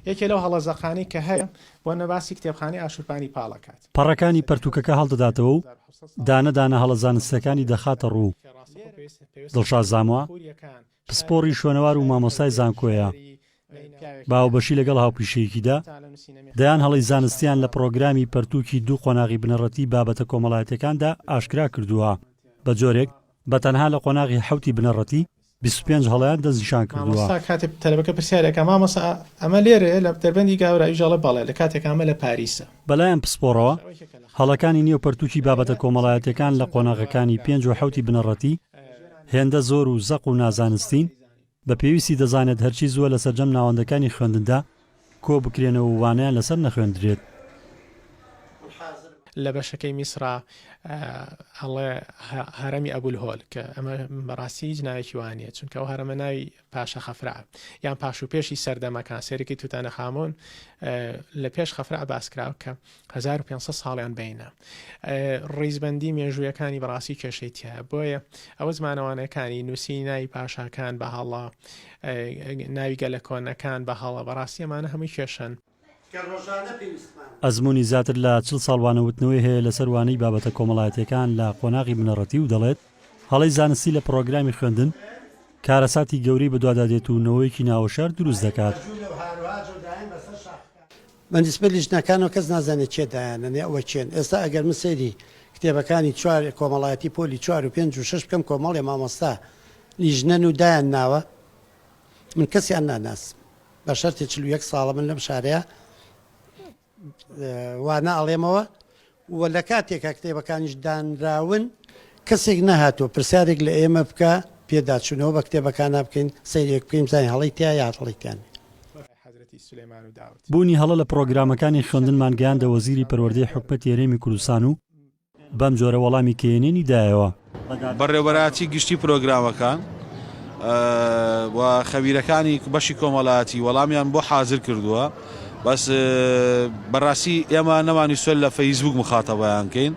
یەکێ لەو هەڵە زەقانەی کە هەیە بۆ نە باسی کتێبخانەی ئاشوورپانی پاڵ ئەکات. پەڕەکانی پەرتووکەکە هەڵدەداتەوە و دانە دانە هەڵە زانستییەکانی دەخاتە ڕوو. دڵشاد زاموا، پسپۆڕی شوێنەوار و مامۆستای زانکۆیە، بە هاوبەشی لەگەڵ هاوپیشەیەکیدا، دەیان هەڵەی زانستییان لە پڕۆگرامی پەرتووکی دوو قۆناغی بنەڕەتی بابەتە کۆمەڵایەتییەکاندا ئاشکرا کردووە، بە جۆرێک بە تەنها لە قۆناغی حەوتی بنەڕەتی 25 هەڵەیان دەستنیشان کردووە. مامۆستا کاتێ تەلەبەکە پرسیاری ئەکا مامۆستا ئەمە لێرەیە لە دەربەندی گاورە ئەویش ئەڵێ بەڵێ لە کاتێکا ئەمە لە پاریسە. بەلای ئەم پسپۆڕەوە، هەڵەکانی نێو پەرتووکی بابەتە کۆمەڵایەتیەکان لە قۆناغەکانی پێنج و حەوتی بنەڕەتی هێندە زۆر و زەق و نازانستین، بە پێویستی دەزانێت هەرچی زووە لە سەرجەم ناوەندەکانی خوێندندا کۆ بکرێنەوە و وانەیان لەسەر نەخوێندرێت. لە بەشەکەی میسرا ئەڵێ هەرەمی ئەبولهۆل کە ئەمە بەڕاستی هیچ ناوێکی وا نییە چونکە ئەو هەرەمە ناوی پاشا خەفرع یان پاش و پێشی سەردەمەکان سێرەکی توتانەخامۆن لە پێش خەفرع باسکراوە کە 1500 ساڵیان بینە ڕیزبەندی مێژوویەکانی بەڕاستی کێشەی تایە بۆیە ئەوە زمانەوانەکانی نووسی ناوی پاشاکان بە هەڵە ناوی گەلە کۆنەکان بە هەڵە بەڕاستی ئەمانە هەمووی کێشەن. ئەزموونی زیاتر لە 40 ساڵ وانەوتنەوەی هەیە لەسەر وانەی بابەتە کۆمەڵایەتیەکان لە قۆناغی بنەڕەتی و دەڵێت هەڵەی زانستی لە پڕۆگرامی خوێندن کارەساتی گەورەی بەدوادا دێت و نەوەیەکی ناهۆشیار دروست دەکات. بە نیسبەت لیژنەکانەوە کەس نازانێت کێ دایانەنێ ئەوە کێن ئێستا ئەگەر من سەیری کتێبەکانی چوار کۆمەڵایەتی پۆلی چوار و پێنج و شەش بکەم کۆمەڵێ مامۆستا لیژنەن و دایان ناوە من کەسیان ناناسم بە شەرتێ 41 ساڵە من لەم شارەیە وانە ئەڵێمەوە و لە کاتێکا کتێبەکانیش دانراون کەسێک نەهاتووە پرسیارێک لە ئێمە بکا پێداچوونەوە بە کتێبەکانا بکەین سەیرێک بکەین بزانین هەڵەی تیایە یا هەڵەی تیا نییە. بوونی هەڵە لە پڕۆگرامەکانی خوێندنمان گەیاندە وەزیری پەروەردەی حکومەتی هەرێمی کوردستان و بەم جۆرە وەڵامی کەیەنێنی دایەوە. بەڕێوەبەرایەتی گشتی پرۆگرامەکان و خەبیرەکانی بەشی کۆمەڵایەتی وەڵامیان بۆ حازر کردووە بەس بەڕاستی ئێمە نەمانویستوە لە فەیسبوک مخاتەبەیان کەین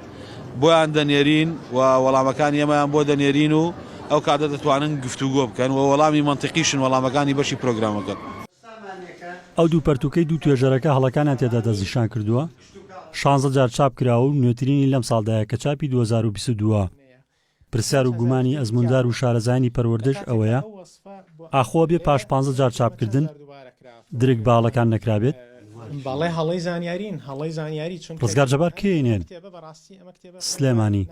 بۆیان دەنێرین و وەڵامەکانی ئێمەیان بۆ دەنێرین و ئەو کاتە دەتوانن گفتوگۆ بکەن و وەڵامی مەنتیقیشن وەڵامەکانی بەشی پرۆگرامەکە. ئەو دوو پەرتووکەی دوو توێژەرەکە هەڵەکانیان تێدا دەستنیشان کردووە، شانزە جار چاپ کراوە و نوێترینی لەمساڵدایە کە چاپی 2022 ە. پرسیار و گومانی ئەزمووندار و شارەزایانی پەروەردەش ئەوەیە، ئاخۆ ئەبێ پاش پانزە جار چاپکردن، درک بە هەڵەکان نەکرابێت؟ ڕزگار جەبار، کەی ئێن، سلێمانی.